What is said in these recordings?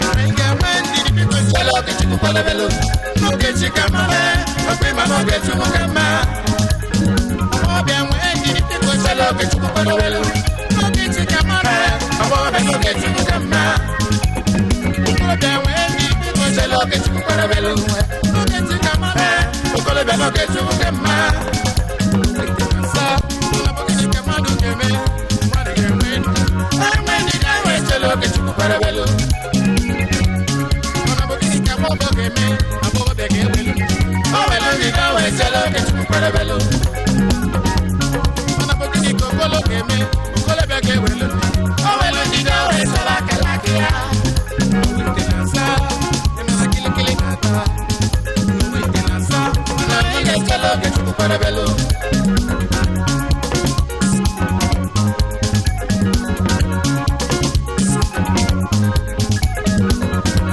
Anyị ga-enwe ndidi, biko chela oge Chukwu kwadebelu. N'oge chi ka mma mee, okwe ma n'oge Chukwu ka mma. Ọbịa, nwee ndidi, biko chela oge Chukwu kwadebelu. N'oge chi ka mma mee, ọgbọghọbịa, n'oge Chukwu ka mma. Okorobịa, nwee ndidi, biko chela oge Chukwu kwadebelu. N'oge chi ka mma mee, okorobịa, n'oge Chukwu ka mma. Nsọ, ụlọ bụ gịnị ka mmadụ ga-eme? Mmadụ ga-enwe ndidi. Enwe ndidi, enwe chela oge Chukwu kwadebelu. Mana bụ gịnị ka agbọghọ ga-eme? Agbọghọbịa ga-ewelu. O welu ndidi, o wee chela oge Chukwu kwadebelu. Mana bụ gịnị ka okolo ga-eme? Okolobịa ga-ewelu. O welu ndidi, o wee chela akala aka ya. Owite na-asa, ịmara kilikili na-ata. Owite na-asa, mana anyị ga-echela oge Chukwu kwadebelu.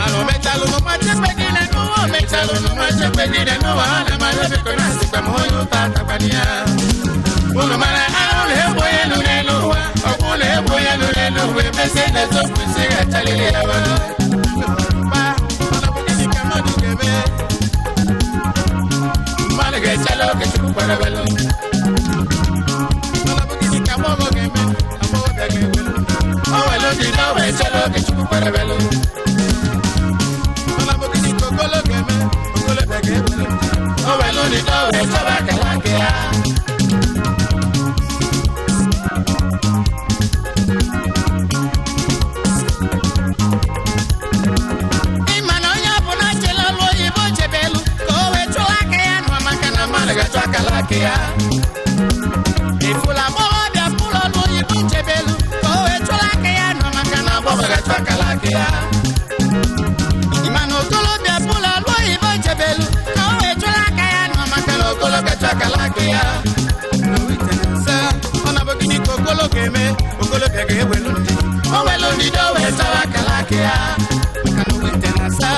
Ala omechalụ n'ụma chekpegide n'ụwa, omechalụ n'ụma chekpegide n'ụwa, ana m arịọ, biko, na-asịkwa m onye ụta atakwana ya. Unu mara ahụ na-egbu onye nụ n'elu ụwa, ọgwụ na-egbu onye nụ n'elu ụwa, emesie na-ezopụ isi ga-achalili ya ba. Ba, mana bụ gịnị ka mmadụ ga-eme? Mmadụ ga-echela oge Chukwu kwadebelu. Mana bụ gịnị ka agbọghọ ga-eme? Agbọghọbịa ga-ewelu. O welu ndidi, o wee chela oge Chukwu kwadebelu. Mana bụ gịnị ka okolo ga-eme? Okolobịa ga-ewelu. O welu ndidi, o wee chọba akara aka ya. Ịma na onye ọbụla chela ọlụ oyibo chebelu ka o wee chụọ aka ya nọ, maka na mmadụ ga-achọ akara aka ya. Ifula agbọghọbịa pụrụ ọlụ oyibo chebelu ka o wee chụọ aka ya nọ, maka na agbọghọ ga-achọ akara aka ya. Ịma na okolobịa pụrụ ọlụ oyibo chebelu ka o wee chụọ aka ya nọ, maka na okolo ga-achọ akara aka ya. Ọ na-abụ gịnị ka okolo ga-eme? Okolobịa ga-ewelu ndidi. O welu ndidi, o wee chọrọ akara aka ya, maka na ite na-asa,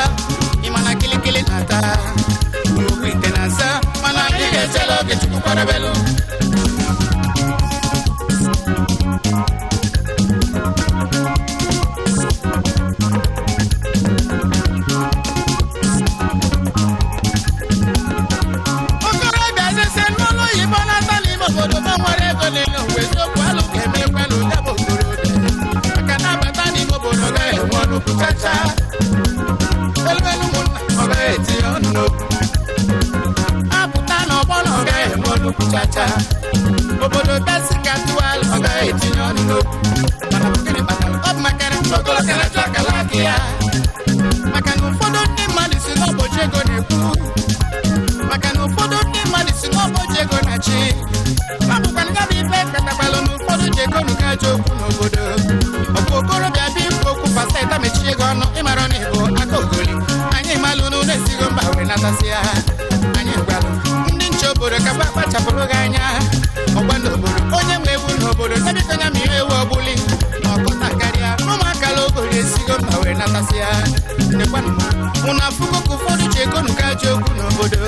ịma na kilikili na-ata. Nnukwu ite na-asa, mana anyị ga-echela oge Chukwu kwadebelu. Okorobịa sese n'ụlọ oyibo nata n'ime obodo ma nwere ego n'elu ụwa, eziokwu, alụ ga-emekwa n'ụdị bụ okorobịa, maka na abata n'ime obodo gaghị enwe ọnụ chacha. Elu elu ụmụnna, ọ gaghị etinye ọnụ n'okwu. Apụta n'ọgbọ na ọ gaghị enwe ọnụ chacha. Obodo bịasị ka tụwalụ, ọ gaghị etinye ọnụ n'okwu. Mana bụ gịnị kpatara? Ọ bụ maka na okolokara chụ akala aka ya, maka na ụfọdụ ndị mmadụ si n'ụbọchị ego na-ekwu, maka na ụfọdụ ndị mmadụ si n'ụbọchị ego na-achị. Ma bụkwa ya bụ ife kpatakwalụ na ụfọdụ ji ego nuka ajọ okwu n'obodo. Ọ bụ okorobịa bụ ikwu okwu pasenta mechie ego ọnụ, ịmara na ịbụ aka ogoli. Anyị malụ na ụlọ esigo mba were natasị ya. Anyị gwalụ ndị nche obodo ka fa kpachapụrụ gị anya ọgba n'obodo. Onye nwe ewu n'obodo ebikọ ya ma ihe ewu ọgbụli na ọkọta karịa ụmụaka ogori esigo mba were natasị ya. Nekwanụ ụnụ afụgo ka ụfọdụ ji ego nuka ajọ okwu n'obodo,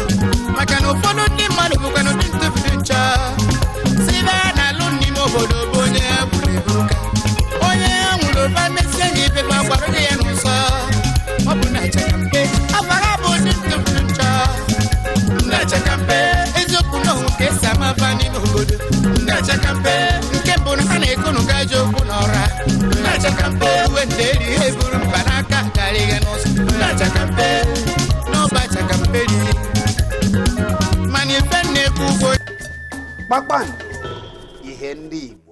maka na ụfọdụ ndị mmadụ bụkwanụ dị ntụbido nchọ si ebe a na-alụ n'ime obodo bụ onye ha gburu ebuka, onye ha nwụrụ ofe mesie na ife ma gbara gị ya n'ụsọ. Ọ bụ na achakampe afara bụ ndị ntụbido nchọ ndị achakampe. Eziokwu na ọnwụ ka esi ama afa n'ime obodo ndị achakampe. Nke mbụ na ha na-ekonuga ajọ okwu n'ọra. Ndị achakampe uwe ndị eri ha eburu mba n'aka garịghị n'ụzọ. Ndị achakampe n'ọba achakampe riri mana ife na-ekwu ugbo. Kpakpando, ihe ndị Igbo.